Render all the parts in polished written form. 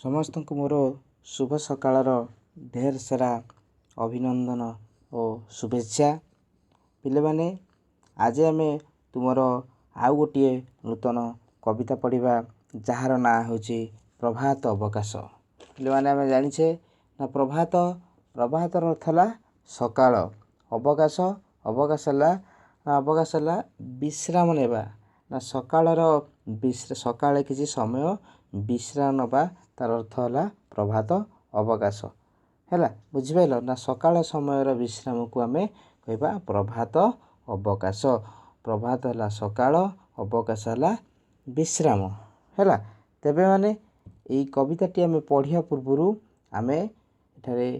ସମସ୍ତଙ୍କୁ ମୋର ଶୁଭ ସକାଳର ଢେର ସାରା ଅଭିନନ୍ଦନ ଓ ଶୁଭେଚ୍ଛା। ପିଲାମାନେ, ଆଜି ଆମେ ତୁମର ଆଉ ଗୋଟିଏ ନୂତନ କବିତା ପଢ଼ିବା, ଯାହାର ନାଁ ହେଉଛି ପ୍ରଭାତ ଅବକାଶ। ପିଲାମାନେ, ଆମେ ଜାଣିଛେ ନା ପ୍ରଭାତ, ପ୍ରଭାତର ଅର୍ଥ ହେଲା ସକାଳ। ଅବକାଶ, ଅବକାଶ ହେଲା ନା, ଅବକାଶ ହେଲା ବିଶ୍ରାମ ନେବା ନା, ସକାଳର ସକାଳେ କିଛି ସମୟ ବିଶ୍ରାମ ନେବା, ତାର ଅର୍ଥ ହେଲା ପ୍ରଭାତ ଅବକାଶ। ହେଲା, ବୁଝିପାରିଲ ନା? ସକାଳ ସମୟର ବିଶ୍ରାମକୁ ଆମେ କହିବା ପ୍ରଭାତ ଅବକାଶ। ପ୍ରଭାତ ହେଲା ସକାଳ, ଅବକାଶ ହେଲା ବିଶ୍ରାମ। ହେଲା, ତେବେ ମାନେ ଏଇ କବିତାଟି ଆମେ ପଢ଼ିବା ପୂର୍ବରୁ ଆମେ ଏଠାରେ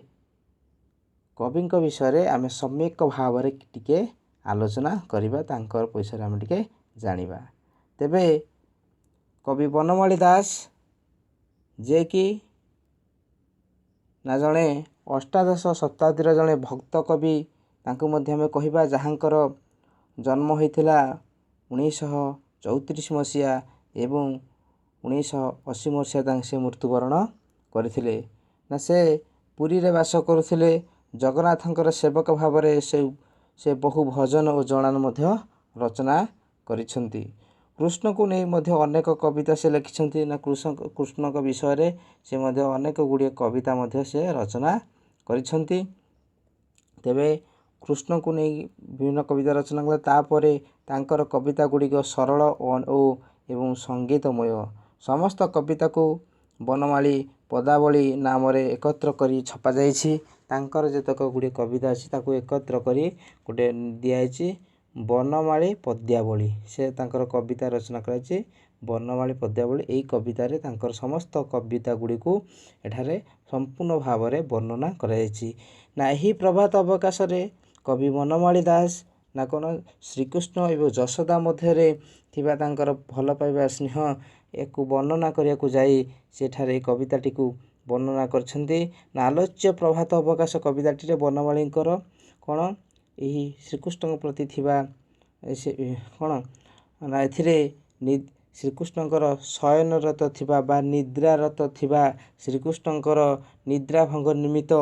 କବିଙ୍କ ବିଷୟରେ ଆମେ ସମ୍ୟକ ଭାବରେ ଟିକେ ଆଲୋଚନା କରିବା, ତାଙ୍କର ପଇସାରେ ଆମେ ଟିକେ ଜାଣିବା। ତେବେ କବି ବନମାଳୀ ଦାସ, ଯିଏକି ନା ଜଣେ ଅଷ୍ଟାଦଶ ଶତାବ୍ଦୀର ଜଣେ ଭକ୍ତ କବି, ତାଙ୍କୁ ମଧ୍ୟ ଆମେ କହିବା, ଯାହାଙ୍କର ଜନ୍ମ ହୋଇଥିଲା 1934 ମସିହା ଏବଂ 1980 ମସିହା ତାଙ୍କ ସେ ମୃତ୍ୟୁବରଣ କରିଥିଲେ। ନା ସେ ପୁରୀରେ ବାସ କରୁଥିଲେ। ଜଗନ୍ନାଥଙ୍କର ସେବକ ଭାବରେ ସେ ବହୁ ଭଜନ ଓ ଜଣାଣ ମଧ୍ୟ ରଚନା କରିଛନ୍ତି। କୃଷ୍ଣକୁ ନେଇ ମଧ୍ୟ ଅନେକ କବିତା ସେ ଲେଖିଛନ୍ତି। ନା କୃଷ୍ଣଙ୍କ ବିଷୟରେ ସେ ମଧ୍ୟ ଅନେକ ଗୁଡ଼ିଏ କବିତା ମଧ୍ୟ ସେ ରଚନା କରିଛନ୍ତି। ତେବେ କୃଷ୍ଣଙ୍କୁ ନେଇ ବିଭିନ୍ନ କବିତା ରଚନା କଲେ। ତାପରେ ତାଙ୍କର କବିତା ଗୁଡ଼ିକ ସରଳ ଓ ଏବଂ ସଙ୍ଗୀତମୟ। ସମସ୍ତ କବିତାକୁ ବନମାଳୀ ପଦାବଳୀ ନାମରେ ଏକତ୍ର କରି ଛପାଯାଇଛି। ତାଙ୍କର ଯେତେକ ଗୁଡ଼ିଏ କବିତା ଅଛି, ତାକୁ ଏକତ୍ର କରି ଗୋଟେ ଦିଆଯାଇଛି ବନମାଳୀ ପଦ୍ୟାବଳୀ। ସେ ତାଙ୍କର କବିତା ରଚନା କରାଯାଇଛି ବର୍ଣ୍ଣମାଳୀ ପଦ୍ୟାବଳୀ। ଏଇ କବିତାରେ ତାଙ୍କର ସମସ୍ତ କବିତା ଗୁଡ଼ିକୁ ଏଠାରେ ସମ୍ପୂର୍ଣ୍ଣ ଭାବରେ ବର୍ଣ୍ଣନା କରାଯାଇଛି। ନା ଏହି ପ୍ରଭାତ ଅବକାଶରେ କବି ବନମାଳୀ ଦାସ ନା କ'ଣ ଶ୍ରୀକୃଷ୍ଣ ଏବଂ ଯଶୋଦା ମଧ୍ୟରେ ଥିବା ତାଙ୍କର ଭଲ ପାଇବା, ସ୍ନେହ, ଏହାକୁ ବର୍ଣ୍ଣନା କରିବାକୁ ଯାଇ ସେଠାରେ ଏହି କବିତାଟିକୁ ବର୍ଣ୍ଣନା କରିଛନ୍ତି। ନା ଆଲୋଚ୍ୟ ପ୍ରଭାତ ଅବକାଶ କବିତାଟିରେ ବନମାଳୀଙ୍କର କ'ଣ ଏହି ଶ୍ରୀକୃଷ୍ଣଙ୍କ ପ୍ରତି ଥିବା ସେ କ'ଣ ନା, ଏଥିରେ ଶ୍ରୀକୃଷ୍ଣଙ୍କର ଶୟନରତ ଥିବା ବା ନିଦ୍ରାରତ ଥିବା ଶ୍ରୀକୃଷ୍ଣଙ୍କର ନିଦ୍ରା ଭଙ୍ଗ ନିମିତ୍ତ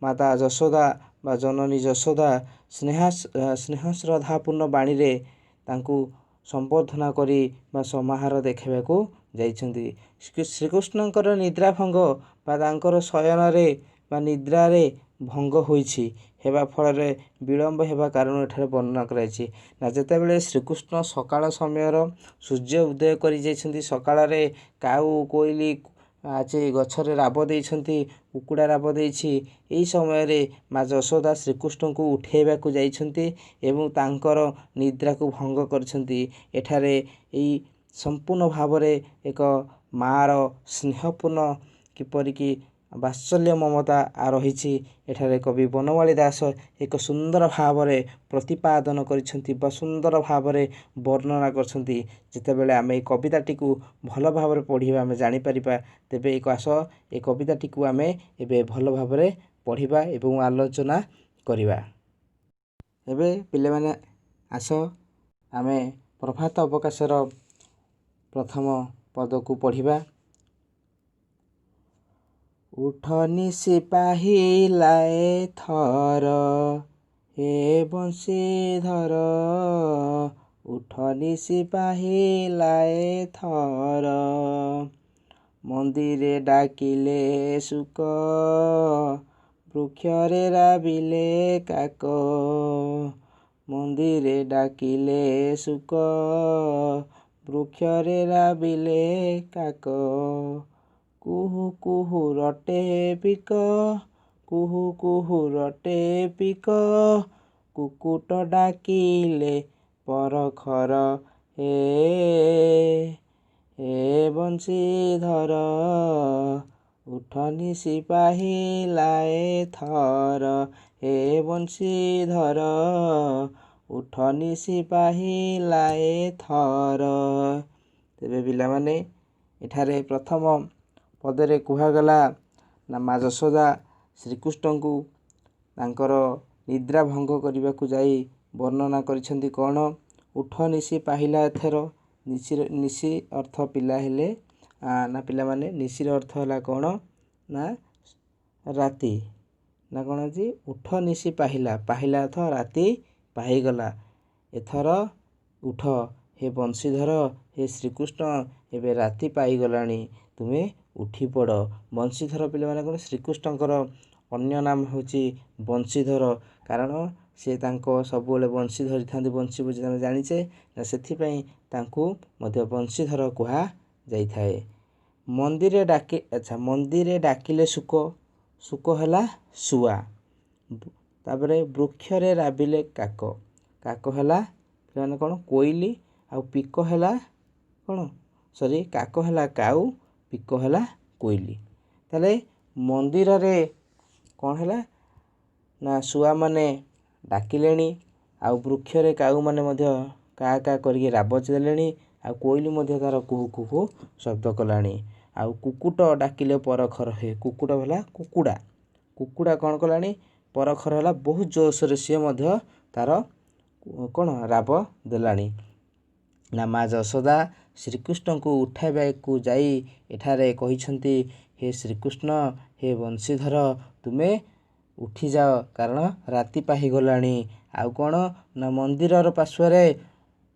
ମାତା ଯଶୋଦା ବା ଜନନୀ ଯଶୋଦା ସ୍ନେହ ଶ୍ରଦ୍ଧାପୂର୍ଣ୍ଣ ବାଣୀରେ ତାଙ୍କୁ ସମ୍ବର୍ଦ୍ଧନା କରି ବା ସମାହାର ଦେଖାଇବାକୁ ଯାଇଛନ୍ତି। ଶ୍ରୀକୃଷ୍ଣଙ୍କର ନିଦ୍ରା ଭଙ୍ଗ ବା ତାଙ୍କର ଶୟନରେ ବା ନିଦ୍ରାରେ ଭଙ୍ଗ ହୋଇଛି, ହେବା ଫଳରେ ବିଳମ୍ବ ହେବା କାରଣ ଏଠାରେ ବର୍ଣ୍ଣନା କରାଯାଇଛି। ନା ଯେତେବେଳେ ଶ୍ରୀକୃଷ୍ଣ ସକାଳ ସମୟର ସୂର୍ଯ୍ୟ ଉଦୟ କରି ଯାଇଛନ୍ତି, ସକାଳରେ କାଉ କୋଇଲି ଆଜି ଗଛରେ ରାବ ଦେଇଛନ୍ତି, କୁକୁଡ଼ା ରାବ ଦେଇଛି, ଏହି ସମୟରେ ମା ଯଶୋଦା ଶ୍ରୀକୃଷ୍ଣଙ୍କୁ ଉଠାଇବାକୁ ଯାଇଛନ୍ତି ଏବଂ ତାଙ୍କର ନିଦ୍ରାକୁ ଭଙ୍ଗ କରିଛନ୍ତି। ଏଠାରେ ଏଇ ସମ୍ପୂର୍ଣ୍ଣ ଭାବରେ ଏକ ମାଆର ସ୍ନେହପୂର୍ଣ୍ଣ କିପରିକି ବାତ୍ସଲ୍ୟ ମମତା ରହିଛି, ଏଠାରେ କବି ବନମାଳୀ ଦାସ ଏକ ସୁନ୍ଦର ଭାବରେ ପ୍ରତିପାଦନ କରିଛନ୍ତି ବା ସୁନ୍ଦର ଭାବରେ ବର୍ଣ୍ଣନା କରିଛନ୍ତି। ଯେତେବେଳେ ଆମେ ଏଇ କବିତାଟିକୁ ଭଲ ଭାବରେ ପଢ଼ିବା, ଆମେ ଜାଣିପାରିବା। ତେବେ ଏକ ଆସ, ଏ କବିତାଟିକୁ ଆମେ ଏବେ ଭଲ ଭାବରେ ପଢ଼ିବା ଏବଂ ଆଲୋଚନା କରିବା। ଏବେ ପିଲାମାନେ, ଆସ ଆମେ ପ୍ରଭାତ ଅବକାଶର ପ୍ରଥମ ପଦକୁ ପଢ଼ିବା। ଉଠ ନିଶି ପାହିଲା ଏଥର ହେ ବଂଶୀଧର, ଉଠ ନିଶି ପାହିଲା ଏଥର। ମନ୍ଦିରେ ଡାକିଲେ ଶୁକ, ବୃକ୍ଷରେ ରାବିଲେ କାକ। ମନ୍ଦିରେ ଡାକିଲେ ଶୁକ, ବୃକ୍ଷରେ ରାବିଲେ କାକ। କୁହୁ କୁହୁ ରଟେ ପିକ, କୁହୁ କୁହୁ ରଟେ ପିକ। କୁକୁଟ ଡାକିଲେ ପରଖର ହେ, ହେ ବଂଶୀଧର, ଉଠ ନିଶି ପାହିଲା ଏଥର। ହେ ବଂଶୀଧର, ଉଠ ନିଶି ପାହିଲା ଏଥର। ତେବେ ପିଲାମାନେ, ଏଠାରେ ପ୍ରଥମ ପଦରେ କୁହାଗଲା ନା ମା ଯଶୋଦା ଶ୍ରୀକୃଷ୍ଣଙ୍କୁ ତାଙ୍କର ନିଦ୍ରା ଭଙ୍ଗ କରିବାକୁ ଯାଇ ବର୍ଣ୍ଣନା କରିଛନ୍ତି କ'ଣ? ଉଠ ନିଶି ପାହିଲା ଏଥର। ନିଶି ଅର୍ଥ ପିଲା ହେଲେ, ନା ପିଲାମାନେ, ନିଶିର ଅର୍ଥ ହେଲା କ'ଣ ନା ରାତି। ନା କ'ଣ ଅଛି? ଉଠ ନିଶି ପାହିଲା। ପାହିଲା ଅର୍ଥ ରାତି ପାହିଗଲା। ଏଥର ଉଠ ହେ ବଂଶୀଧର, ହେ ଶ୍ରୀକୃଷ୍ଣ, ଏବେ ରାତି ପାଇଗଲାଣି, ତୁମେ ଉଠି ପଡ଼। ବଂଶୀଧର ପିଲାମାନେ କ'ଣ? ଶ୍ରୀକୃଷ୍ଣଙ୍କର ଅନ୍ୟ ନାମ ହେଉଛି ବଂଶୀଧର, କାରଣ ସେ ତାଙ୍କ ସବୁବେଳେ ବଂଶୀ ଧରିଥାନ୍ତି। ବଂଶୀ ବୁଝି ଆମେ ଜାଣିଛେ ନା, ସେଥିପାଇଁ ତାଙ୍କୁ ମଧ୍ୟ ବଂଶୀଧର କୁହାଯାଇଥାଏ। ମନ୍ଦିରେ ଡାକି, ଆଚ୍ଛା, ମନ୍ଦିରେ ଡାକିଲେ ଶୁକ। ଶୁକ ହେଲା ଶୁଆ। ତାପରେ ବୃକ୍ଷରେ ରାବିଲେ କାକ। କାକ ହେଲା ପିଲାମାନେ କ'ଣ? କୋଇଲି। ଆଉ ପିକ ହେଲା କ'ଣ? ସରି, କାକ ହେଲା କାଉ, ପିକ ହେଲା କୋଇଲି। ତାହେଲେ ମନ୍ଦିରରେ କ'ଣ ହେଲା ନା ଶୁଆମାନେ ଡାକିଲେଣି, ଆଉ ବୃକ୍ଷରେ କାଉମାନେ ମଧ୍ୟ କା କା କରିକି ରାବ ଦେଲେଣି, ଆଉ କୋଇଲି ମଧ୍ୟ ତାର କୁହୁ କୁହୁ ଶବ୍ଦ କଲାଣି। ଆଉ କୁକୁଟ ଡାକିଲେ ପରଖର ହେ। କୁକୁଟ ହେଲା କୁକୁଡ଼ା। କୁକୁଡ଼ା କ'ଣ କଲାଣି? ପରଖର ହେଲା ବହୁତ ଜୋରସୋରରେ ସିଏ ମଧ୍ୟ ତାର କ'ଣ ରାବ ଦେଲାଣି। ନା ମା ଯଶୋଦା ଶ୍ରୀକୃଷ୍ଣଙ୍କୁ ଉଠାଇବାକୁ ଯାଇ ଏଠାରେ କହିଛନ୍ତି, ହେ ଶ୍ରୀକୃଷ୍ଣ, ହେ ବଂଶୀଧର, ତୁମେ ଉଠିଯାଅ, କାରଣ ରାତି ପାହିଗଲାଣି। ଆଉ କ'ଣ ନା ମନ୍ଦିରର ପାର୍ଶ୍ୱରେ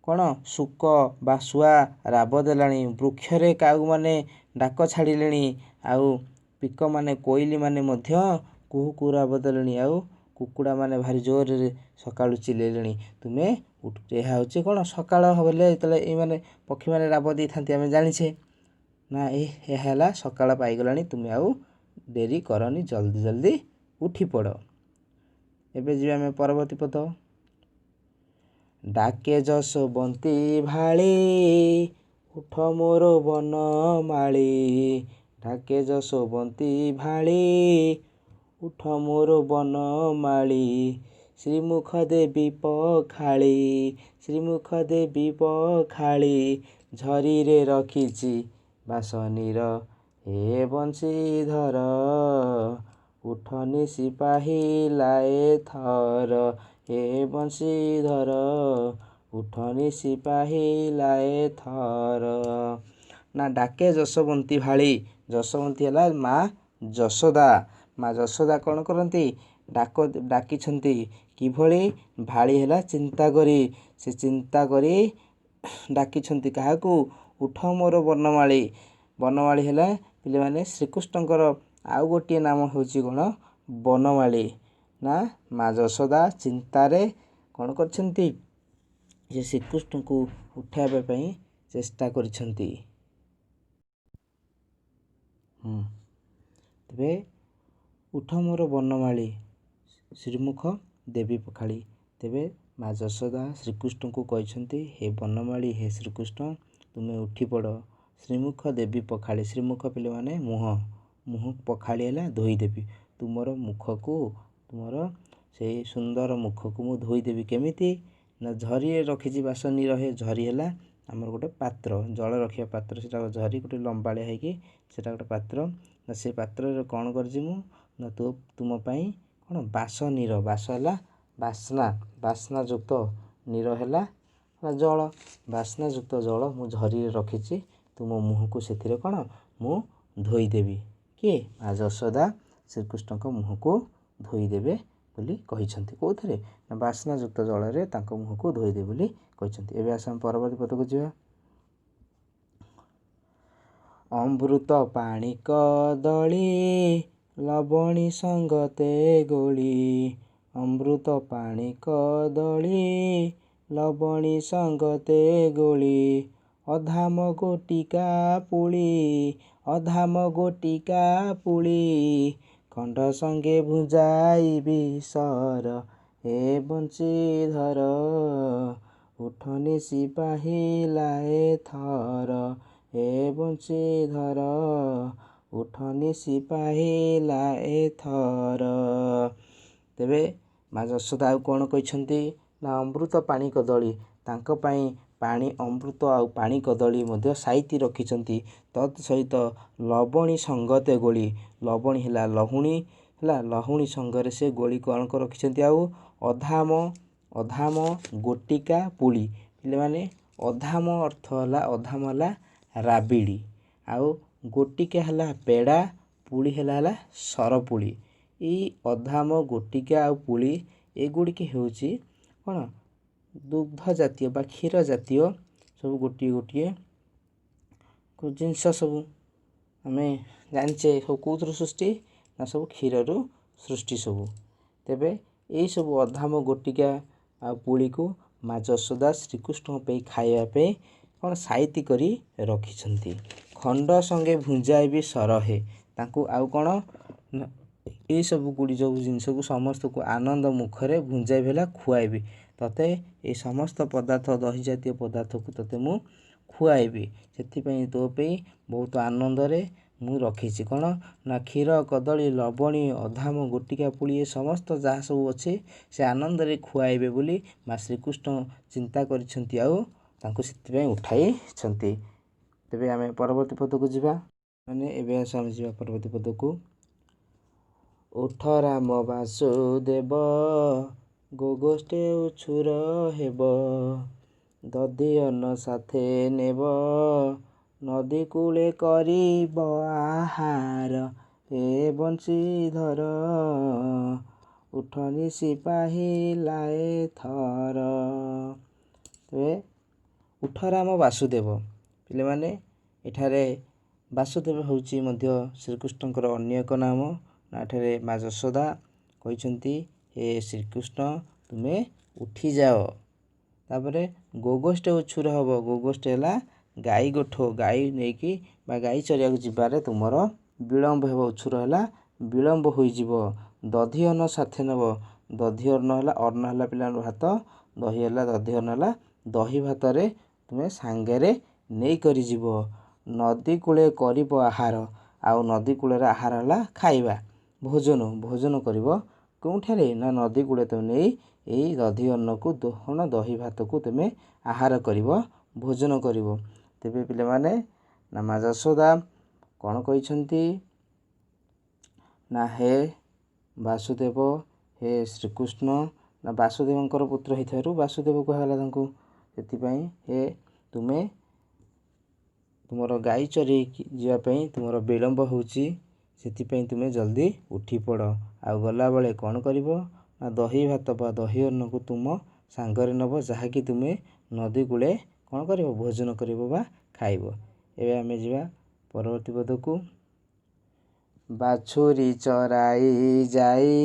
କ'ଣ ଶୁକ ବା ଶୁଆ ରାବ ଦେଲାଣି, ବୃକ୍ଷରେ କାଉମାନେ ଡାକ ଛାଡ଼ିଲେଣି, ଆଉ ପିକମାନେ କୋଇଲିମାନେ ମଧ୍ୟ କୁହୁ କୁହୁ ରାବ ଦେଲେଣି, ଆଉ କୁକୁଡ଼ାମାନେ ଭାରି ଜୋରରେ ସକାଳୁ ଚିଲେଇଲେଣି, ତୁମେ। ଏହା ହେଉଛି କ'ଣ? ସକାଳ ହେଲେ ଯେତେବେଳେ ଏଇମାନେ ପକ୍ଷୀମାନେ ରାବ ଦେଇଥାନ୍ତି, ଆମେ ଜାଣିଛେ ନା। ଏହା ହେଲା ସକାଳ ପାଇଗଲାଣି, ତୁମେ ଆଉ ଡେରି କରନି, ଜଲ୍ଦି ଜଲ୍ଦି ଉଠି ପଡ଼। ଏବେ ଯିବା ଆମେ ପରବର୍ତ୍ତୀ ପଦ। ଡାକେ ଯଶୋବନ୍ତୀ ଭାଳି, ଉଠ ମୋର ବନମାଳୀ। ଡାକେ ଯଶୋବନ୍ତୀ ଭାଳି, ଉଠ ମୋର ବନମାଳୀ। ଶ୍ରୀମୁଖ ଦେବୀ ପଖାଳି, ଶ୍ରୀମୁଖ ଦେବୀ ପଖାଳି, ଝରିରେ ରଖିଛି ବାସନୀର। ହେ ବଂଶୀଧର, ଉଠ ନିଶି ପାହିଲା ଏଥର। ହେ ବଂଶୀଧର, ଉଠ ନିଶି ପାହିଲା ଏଥର। ନା ଡାକେ ଯଶୋବନ୍ତୀ ଭାଳି। ଯଶୋବନ୍ତୀ ହେଲା ମା ଯଶୋଦା। ମା ଯଶୋଦା କ'ଣ କରନ୍ତି? ଡାକ ଡାକିଛନ୍ତି। କିଭଳି? ଭାଳି ହେଲା ଚିନ୍ତା କରି। ସେ ଚିନ୍ତା କରି ଡାକିଛନ୍ତି କାହାକୁ? ଉଠ ମୋର ବନମାଳୀ। ବନମାଳୀ ହେଲା ପିଲାମାନେ ଶ୍ରୀକୃଷ୍ଣଙ୍କର ଆଉ ଗୋଟିଏ ନାମ ହେଉଛି କ'ଣ? ବନମାଳୀ। ନା ମା ଯଶୋଦା ଚିନ୍ତାରେ କ'ଣ କରିଛନ୍ତି? ସେ ଶ୍ରୀକୃଷ୍ଣଙ୍କୁ ଉଠାଇବା ପାଇଁ ଚେଷ୍ଟା କରିଛନ୍ତି। ତେବେ ଉଠ ମୋର ବନମାଳୀ, ଶ୍ରୀମୁଖ ଦେବୀ ପଖାଳି। ତେବେ ମା ଯଶୋଦା ଶ୍ରୀକୃଷ୍ଣଙ୍କୁ କହିଛନ୍ତି, ହେ ବନମାଳୀ, ହେ ଶ୍ରୀକୃଷ୍ଣ, ତୁମେ ଉଠି ପଡ଼। ଶ୍ରୀମୁଖ ଦେବୀ ପଖାଳି। ଶ୍ରୀମୁଖ ପିଲାମାନେ ମୁହଁ, ମୁହଁ ପଖାଳି ହେଲା ଧୋଇଦେବି। ତୁମର ମୁଖକୁ, ତୁମର ସେଇ ସୁନ୍ଦର ମୁଖକୁ ମୁଁ ଧୋଇଦେବି। କେମିତି? ନା ଝରିରେ ରଖିଛି ବାସନୀ ରହେ। ଝରି ହେଲା ଆମର ଗୋଟେ ପାତ୍ର, ଜଳ ରଖିବା ପାତ୍ର ସେଟା ଝରି। ଗୋଟେ ଲମ୍ବାଳିଆ ହେଇକି ସେଟା ଗୋଟେ ପାତ୍ର। ନା ସେ ପାତ୍ରରେ କ'ଣ କରିଛି ମୁଁ? ନା ତୋ ତୁମ ପାଇଁ କ'ଣ ବାସ ନୀର। ବାସ ହେଲା ବାସ୍ନା, ବାସ୍ନାଯୁକ୍ତ। ନୀର ହେଲା ଜଳ। ବାସ୍ନାଯୁକ୍ତ ଜଳ ମୁଁ ଝରିରେ ରଖିଛି, ତୁମ ମୁହଁକୁ ସେଥିରେ କ'ଣ ମୁଁ ଧୋଇଦେବି। କିଏ? ମା ଯଶୋଦା ଶ୍ରୀକୃଷ୍ଣଙ୍କ ମୁହଁକୁ ଧୋଇଦେବେ ବୋଲି କହିଛନ୍ତି। କେଉଁଥିରେ? ନା ବାସ୍ନାଯୁକ୍ତ ଜଳରେ ତାଙ୍କ ମୁହଁକୁ ଧୋଇଦେବେ ବୋଲି କହିଛନ୍ତି। ଏବେ ଆସ ଆମେ ପରବର୍ତ୍ତୀ ପଦକୁ ଯିବା। ଅମୃତ ପାଣି କଦଳୀ, ଲବଣୀ ସଙ୍ଗତେ ଗୋଳି। ଅମୃତ ପାଣି କଦଳୀ, ଲବଣୀ ସଙ୍ଗତେ ଗୋଳି, ଅଧାମ ଗୋଟିକା ପୁଳି, ଅଧାମ ଗୋଟିକା ପୁଳି, ଖଣ୍ଡ ସଙ୍ଗେ ଭୁଞ୍ଜାଇବି ସର। ହେ ବଂଶୀଧର, ଉଠ ନିଶି ପାହିଲା ଏଥର। ହେ ବଂଶୀଧର, ଉଠ ନିଶି ପାହିଲା ଏଥର। ତେବେ ମା ଯଶୋଦା ଆଉ କ'ଣ କହିଛନ୍ତି? ନା ଅମୃତ ପାଣି କଦଳୀ, ତାଙ୍କ ପାଇଁ ପାଣି ଅମୃତ ଆଉ ପାଣି କଦଳୀ ମଧ୍ୟ ସାଇତି ରଖିଛନ୍ତି। ତତ୍ ସହିତ ଲବଣୀ ସଙ୍ଗତେ ଗୋଳି। ଲବଣୀ ହେଲା ଲହୁଣୀ, ହେଲା ଲହୁଣୀ ସଙ୍ଗରେ ସେ ଗୋଳି କ'ଣ ରଖିଛନ୍ତି? ଆଉ ଅଧାମ, ଅଧାମ ଗୋଟିକା ପୁଳି। ପିଲାମାନେ, ଅଧାମ ଅର୍ଥ ହେଲା, ଅଧାମ ହେଲା ରାବିଡ଼ି, ଆଉ ଗୋଟିକା ହେଲା ପେଡ଼ା, ପୁଳି ହେଲା ହେଲା ସରପୁଳି। ଏଇ ଅଧାମ, ଗୋଟିକା ଆଉ ପୁଳି ଏଗୁଡ଼ିକ ହେଉଛି କ'ଣ? ଦୁଗ୍ଧ ଜାତୀୟ ବା କ୍ଷୀର ଜାତୀୟ ସବୁ ଗୋଟିଏ ଗୋଟିଏ ଜିନିଷ। ସବୁ ଆମେ ଜାଣିଛେ ସବୁ କେଉଁଥିରୁ ସୃଷ୍ଟି ନା ସବୁ କ୍ଷୀରରୁ ସୃଷ୍ଟି ସବୁ। ତେବେ ଏଇସବୁ ଅଧାମ, ଗୋଟିକା ଆଉ ପୁଳିକୁ ମା ଯଶୋଦା ଶ୍ରୀକୃଷ୍ଣଙ୍କ ପାଇଁ ଖାଇବା ପାଇଁ କ'ଣ ସାଇତି କରି ରଖିଛନ୍ତି। ଖଣ୍ଡ ସଙ୍ଗେ ଭୁଞ୍ଜାଇବି ସରହେ ତାଙ୍କୁ। ଆଉ କ'ଣ? ଏଇସବୁ ଗୁଡ଼ିକ ଯେଉଁ ଜିନିଷକୁ ସମସ୍ତଙ୍କୁ ଆନନ୍ଦ ମୁଖରେ ଭୁଞ୍ଜାଇବି ହେଲା ଖୁଆଇବି ତତେ। ଏ ସମସ୍ତ ପଦାର୍ଥ, ଦହି ଜାତୀୟ ପଦାର୍ଥକୁ ତତେ ମୁଁ ଖୁଆଇବି, ସେଥିପାଇଁ ତୋ ପାଇଁ ବହୁତ ଆନନ୍ଦରେ ମୁଁ ରଖିଛି। କ'ଣ ନା କ୍ଷୀର, କଦଳୀ, ଲବଣୀ, ଅଧାମ, ଗୋଟିକା, ପୁଳି, ଏ ସମସ୍ତ ଯାହା ସବୁ ଅଛି ସେ ଆନନ୍ଦରେ ଖୁଆଇବେ ବୋଲି ମା ଶ୍ରୀକୃଷ୍ଣ ଚିନ୍ତା କରିଛନ୍ତି ଆଉ ତାଙ୍କୁ ସେଥିପାଇଁ ଉଠାଇଛନ୍ତି। ତେବେ ଆମେ ପରବର୍ତ୍ତୀ ପଦକୁ ଯିବା। ମାନେ ଏବେ ଆସ, ଆମେ ଯିବା ପରବର୍ତ୍ତୀ ପଦକୁ। ଉଠ ରାମ ବାସୁଦେବ, ଗୋଗୋଷ୍ଠେ ଉଛୁର ହେବ, ଦଧି ଅନ୍ନ ସାଥେ ନେବ, ନଦୀ କୂଳେ କରିବ ଆହାର, ହେ ବଂଶୀଧର, ଉଠ ନିଶି ପାହିଲା ଏଥର। ତେବେ ଉଠ ରାମ ବାସୁଦେବ। ପିଲାମାନେ, ଏଠାରେ ବାସୁଦେବ ହେଉଛି ମଧ୍ୟ ଶ୍ରୀକୃଷ୍ଣଙ୍କର ଅନ୍ୟ ଏକ ନାମ। ନା ଏଠାରେ ମା ଯଶୋଦା କହିଛନ୍ତି, ହେ ଶ୍ରୀକୃଷ୍ଣ, ତୁମେ ଉଠିଯାଅ। ତାପରେ ଗୋଗୋଷ୍ଠ ଉଛୁର ହେବ। ଗୋଗୋଷ୍ଠ ହେଲା ଗାଈ ଗୋଠ। ଗାଈ ନେଇକି ବା ଗାଈ ଚରିବାକୁ ଯିବାରେ ତୁମର ବିଳମ୍ବ ହେବ। ଉଛୁର ହେଲା ବିଳମ୍ବ ହୋଇଯିବ। ଦଧି ଅନ୍ନ ସାଥେ ନେବ। ଦଧି ଅନ୍ନ ହେଲା, ଅନ୍ନ ହେଲା ପିଲାଙ୍କ ଭାତ, ଦହି ହେଲା ଦଧି ଅନ୍ନ ହେଲା ଦହି ଭାତରେ ତୁମେ ସାଙ୍ଗରେ ନେଇକରି ଯିବ। ନଦୀ କୂଳେ କରିବ ଆହାର। ଆଉ ନଦୀ କୂଳରେ ଆହାର ହେଲା ଖାଇବା, ଭୋଜନ। ଭୋଜନ କରିବ କେଉଁଠାରେ? ନା ନଦୀ କୂଳେ ତୁମେ ନେଇ ଏଇ ଦଧି ଅନ୍ନକୁ, ଦୋହନ ଦହି ଭାତକୁ ତୁମେ ଆହାର କରିବ, ଭୋଜନ କରିବ। ତେବେ ପିଲାମାନେ, ନା ମା ଯଶୋଦା କ'ଣ କହିଛନ୍ତି? ନା ହେ ବାସୁଦେବ, ହେ ଶ୍ରୀକୃଷ୍ଣ। ନା ବାସୁଦେବଙ୍କର ପୁତ୍ର ହେଇଥିବାରୁ ବାସୁଦେବ କୁହାଗଲା ତାଙ୍କୁ। ସେଥିପାଇଁ ହେ ତୁମେ ତୁମର ଗାଈ ଚରେଇକି ଯିବା ପାଇଁ ତୁମର ବିଳମ୍ବ ହେଉଛି, ସେଥିପାଇଁ ତୁମେ ଜଲ୍ଦି ଉଠି ପଡ଼। ଆଉ ଗଲାବେଳେ କ'ଣ କରିବ? ନା ଦହି ଭାତ ବା ଦହି ଅନ୍ନକୁ ତୁମ ସାଙ୍ଗରେ ନେବ, ଯାହାକି ତୁମେ ନଦୀ କୂଳେ କ'ଣ କରିବ? ଭୋଜନ କରିବ ବା ଖାଇବ। ଏବେ ଆମେ ଯିବା ପରବର୍ତ୍ତୀ ପଦକୁ। ବାଛୁରୀ ଚରାଇ ଯାଇ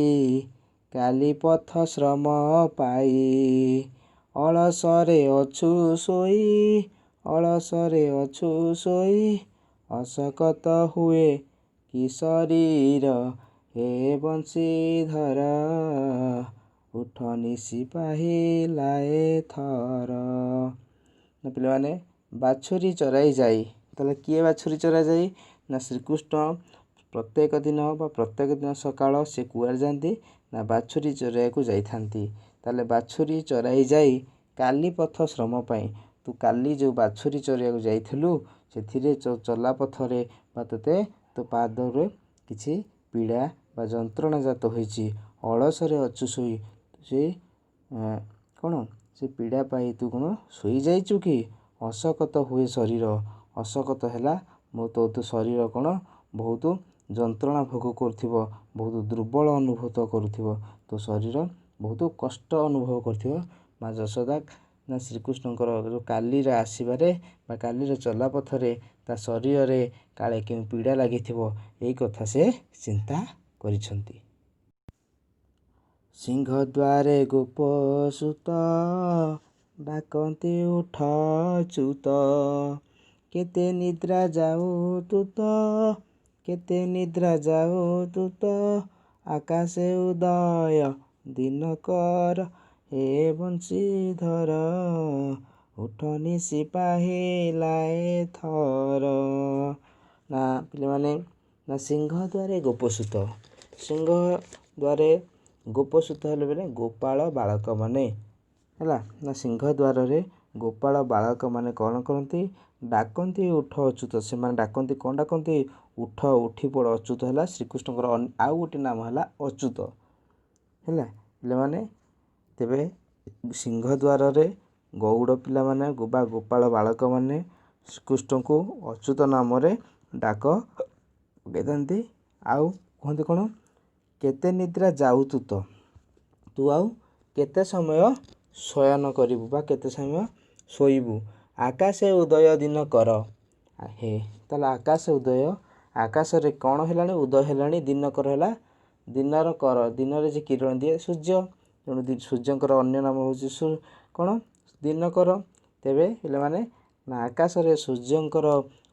କାଲି ପଥ ଶ୍ରମ ପାଇ, ଅଳସରେ ଅଛୁ ଶୋଇ, ଅଳସରେ ଅଛୁ ଶୋଇ, ଅଶକତ ହୁଏ କି ଶରୀର, ହେ ବଂଶୀଧର, ଉଠ ନିଶି ପାହିଲା ଏଥର। ପିଲାମାନେ, ବାଛୁରୀ ଚରାଇ ଯାଇ। ତାହେଲେ କିଏ ବାଛୁରୀ ଚରାଇ ଯାଇ? ନା ଶ୍ରୀକୃଷ୍ଣ ପ୍ରତ୍ୟେକ ଦିନ ବା ପ୍ରତ୍ୟେକ ଦିନ ସକାଳ ସେ କୁଆଡ଼େ ଯାଆନ୍ତି? ନା ବାଛୁରୀ ଚରାଇବାକୁ ଯାଇଥାନ୍ତି। ତାହେଲେ ବାଛୁରୀ ଚରାଇ ଯାଇ କାଲି ପଥ ଶ୍ରମ ପାଇଁ, ତୁ କାଲି ଯେଉଁ ବାଛୁରୀ ଚରାଇବାକୁ ଯାଇଥିଲୁ ସେଥିରେ ଚଲା ପଥରେ ବା ତୋତେ ତୋ ପାଦରେ କିଛି ପୀଡ଼ା ବା ଯନ୍ତ୍ରଣା ଜାତ ହୋଇଛି। ଅଳସରେ ଅଛୁ ଶୋଇ, ସେ କ'ଣ ସେ ପୀଡ଼ା ପାଇ ତୁ କ'ଣ ଶୋଇଯାଇଛୁ କି? ଅଶକତ ହୁଏ ଶରୀର। ଅଶକତ ହେଲା ମୋ ତୋ ଶରୀର କ'ଣ ବହୁତ ଯନ୍ତ୍ରଣା ଭୋଗ କରୁଥିବ, ବହୁତ ଦୁର୍ବଳ ଅନୁଭୂତ କରୁଥିବ, ତୋ ଶରୀର ବହୁତ କଷ୍ଟ ଅନୁଭବ କରୁଥିବ। ମା ଯଶୋଦା ନା ଶ୍ରୀକୃଷ୍ଣଙ୍କର ଯେଉଁ କାଲିର ଆସିବାରେ ବା କାଲିର ଚଲାପଥରେ ତା ଶରୀରରେ କାଳେ କେଉଁ ପୀଡ଼ା ଲାଗିଥିବ, ଏଇ କଥା ସେ ଚିନ୍ତା କରିଛନ୍ତି। ସିଂହଦ୍ୱାରେ ଗୋପସୁତ ଡାକନ୍ତି ଉଠ ଅଚ୍ୟୁତ, କେତେ ନିଦ୍ରା ଯାଉ ତୁତ, କେତେ ନିଦ୍ରା ଯାଉ ତୁତ, ଆକାଶେ ଉଦୟ ଦିନକର, ହେ ବଂଶୀଧର, ଉଠ ନିଶି ପାହିଲା ଏଥର। ନା ପିଲାମାନେ, ନା ସିଂହଦ୍ୱାରେ ଗୋପସୁତ। ସିଂହଦ୍ୱାରେ ଗୋପସୁତ ହେଲେ ବେଲେ ଗୋପାଳ ବାଳକମାନେ ହେଲା। ନା ସିଂହଦ୍ୱାରରେ ଗୋପାଳ ବାଳକମାନେ କ'ଣ କରନ୍ତି? ଡାକନ୍ତି ଉଠ ଅଚ୍ୟୁତ। ସେମାନେ ଡାକନ୍ତି, କ'ଣ ଡାକନ୍ତି? ଉଠ, ଉଠି ପଡ଼। ଅଚ୍ୟୁତ ହେଲା ଶ୍ରୀକୃଷ୍ଣଙ୍କର ଆଉ ଗୋଟେ ନାମ ହେଲା ଅଚ୍ୟୁତ ହେଲା ପିଲାମାନେ। ତେବେ ସିଂହଦ୍ୱାରରେ ଗଉଡ଼ ପିଲାମାନେ ବା ଗୋପାଳ ବାଳକମାନେ ଶ୍ରୀକୃଷ୍ଣଙ୍କୁ ଅଚ୍ୟୁତ ନାମରେ ଡାକ ପକାଇଥାନ୍ତି। ଆଉ କୁହନ୍ତି କ'ଣ? କେତେ ନିଦ୍ରା ଯାଉ ତୁ ତ, ତୁ ଆଉ କେତେ ସମୟ ଶୟନ କରିବୁ ବା କେତେ ସମୟ ଶୋଇବୁ? ଆକାଶେ ଉଦୟ ଦିନ କର ହେ। ତାହେଲେ ଆକାଶ ଉଦୟ, ଆକାଶରେ କ'ଣ ହେଲାଣି? ଉଦୟ ହେଲାଣି। ଦିନକର ହେଲା ଦିନର କର, ଦିନରେ ଯେ କିରଣ ଦିଏ ସୂର୍ଯ୍ୟ। ତେଣୁ ସୂର୍ଯ୍ୟଙ୍କର ଅନ୍ୟ ନାମ ହେଉଛି କ'ଣ? ଦିନକର। ତେବେ ପିଲାମାନେ ନା, ଆକାଶରେ ସୂର୍ଯ୍ୟଙ୍କର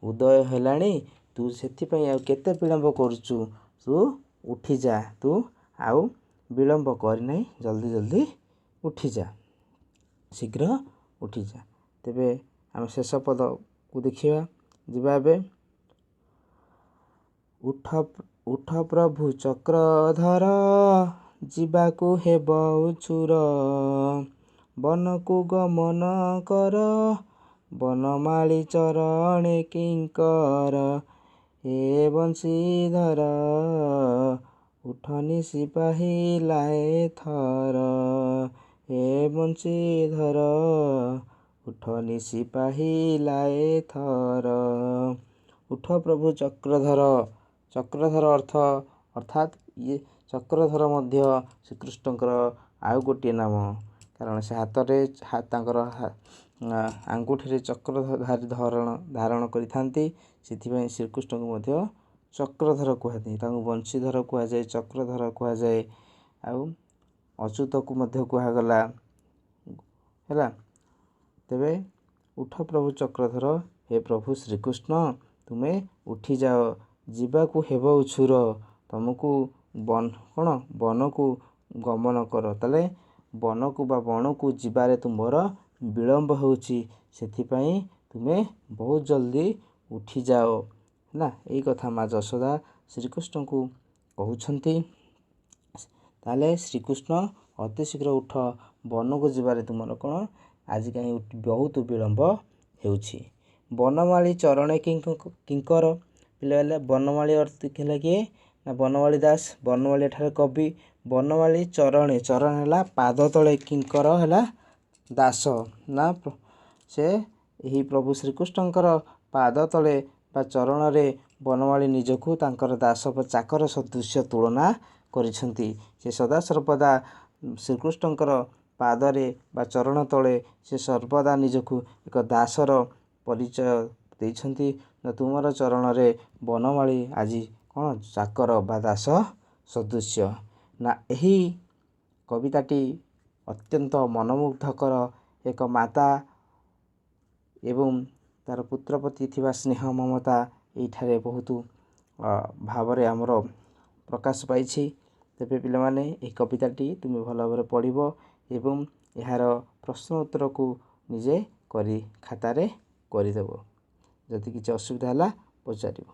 ଉଦୟ ହେଲାଣି, ତୁ ସେଥିପାଇଁ ଆଉ କେତେ ବିଳମ୍ବ କରୁଛୁ? ତୁ ଉଠିଯା, ତୁ ଆଉ ବିଳମ୍ବ କରିନାହିଁ, ଜଲ୍ଦି ଜଲ୍ଦି ଉଠିଯା, ଶୀଘ୍ର ଉଠିଯା। ତେବେ ଆମେ ଶେଷ ପଦକୁ ଦେଖିବା ଯିବା ଏବେ। ଉଠ ଉଠ ପ୍ରଭୁ ଚକ୍ରଧର, ଯିବାକୁ ହେବ ଉଛୁର, ବନକୁ ଗମନ କର, ବନମାଳୀ ଚରଣେ କିଙ୍କର, ଏ ବଂଶୀଧର, ଉଠନି ସିପାହୀ ଏଥର, ଏ ବଂଶୀଧର, ଉଠନି ସିପାହୀ ଏଥର। ଉଠ ପ୍ରଭୁ ଚକ୍ରଧର। ଚକ୍ରଧର ଅର୍ଥ ଅର୍ଥାତ୍ ଇଏ ଚକ୍ରଧର ମଧ୍ୟ ଶ୍ରୀକୃଷ୍ଣଙ୍କର ଆଉ ଗୋଟିଏ ନାମ, କାରଣ ସେ ହାତରେ ତାଙ୍କର ଆଙ୍ଗୁଠିରେ ଚକ୍ର ଧାରଣ କରିଥାନ୍ତି। ସେଥିପାଇଁ ଶ୍ରୀକୃଷ୍ଣଙ୍କୁ ମଧ୍ୟ ଚକ୍ରଧର କୁହାଯାଏ। ତାଙ୍କୁ ବଂଶୀଧର କୁହାଯାଏ, ଚକ୍ରଧର କୁହାଯାଏ, ଆଉ ଅଚ୍ୟୁତକୁ ମଧ୍ୟ କୁହାଗଲା ହେଲା। ତେବେ ଉଠ ପ୍ରଭୁ ଚକ୍ରଧର, ହେ ପ୍ରଭୁ ଶ୍ରୀକୃଷ୍ଣ, ତୁମେ ଉଠିଯାଅ, ଯିବାକୁ ହେବ ଉଛୁର, ତୁମକୁ ବନ କ'ଣ ବନକୁ ଗମନ କର। ତାହେଲେ ବନକୁ ବା ବଣକୁ ଯିବାରେ ତୁମର ବିଳମ୍ବ ହେଉଛି, ସେଥିପାଇଁ ତୁମେ ବହୁତ ଜଲ୍ଦି ଉଠିଯାଅ ହେଲା। ଏଇ କଥା ମା ଯଶୋଦା ଶ୍ରୀକୃଷ୍ଣଙ୍କୁ କହୁଛନ୍ତି। ତାହେଲେ ଶ୍ରୀକୃଷ୍ଣ ଅତି ଶୀଘ୍ର ଉଠ, ବନକୁ ଯିବାରେ ତୁମର କ'ଣ ଆଜି କାହିଁ ବହୁତ ବିଳମ୍ବ ହେଉଛି। ବନମାଳୀ ଚରଣେ କିଙ୍କର। ପିଲାମାନେ, ବନମାଳୀ ଅର୍ଥ ହେଲା କିଏ ନା ବନମାଳୀ ଦାସ। ବନମାଳୀ ଏଠାରେ କବି। ବନମାଳୀ ଚରଣେ, ଚରଣ ହେଲା ପାଦ ତଳେ, କିଙ୍କର ହେଲା ଦାସ। ନା ସେ ଏହି ପ୍ରଭୁ ଶ୍ରୀକୃଷ୍ଣଙ୍କର ପାଦ ତଳେ ବା ଚରଣରେ ବନମାଳୀ ନିଜକୁ ତାଙ୍କର ଦାସ ବା ଚାକର ସଦୃଶ୍ୟ ତୁଳନା କରିଛନ୍ତି। ସେ ସଦାସର୍ବଦା ଶ୍ରୀକୃଷ୍ଣଙ୍କର ପାଦରେ ବା ଚରଣ ତଳେ ସେ ସର୍ବଦା ନିଜକୁ ଏକ ଦାସର ପରିଚୟ ଦେଇଛନ୍ତି। ନା ତୁମର ଚରଣରେ ବନମାଳୀ ଆଜି କ'ଣ ଚାକର ବା ଦାସ ସଦୃଶ୍ୟ। ନା ଏହି କବିତାଟି ଅତ୍ୟନ୍ତ ମନୋମୁଗ୍ଧକର। ଏକ ମାତା ଏବଂ ତାର ପୁତ୍ର ପ୍ରତି ଥିବା ସ୍ନେହ ମମତା ଏଇଠାରେ ବହୁତ ଭାବରେ ଆମର ପ୍ରକାଶ ପାଇଛି। ତେବେ ପିଲାମାନେ, ଏହି କବିତାଟି ତୁମେ ଭଲ ଭାବରେ ପଢ଼ିବ ଏବଂ ଏହାର ପ୍ରଶ୍ନ ଉତ୍ତରକୁ ନିଜେ କରି ଖାତାରେ କରିଦେବ। ଯଦି କିଛି ଅସୁବିଧା ହେଲା ପଚାରିବ।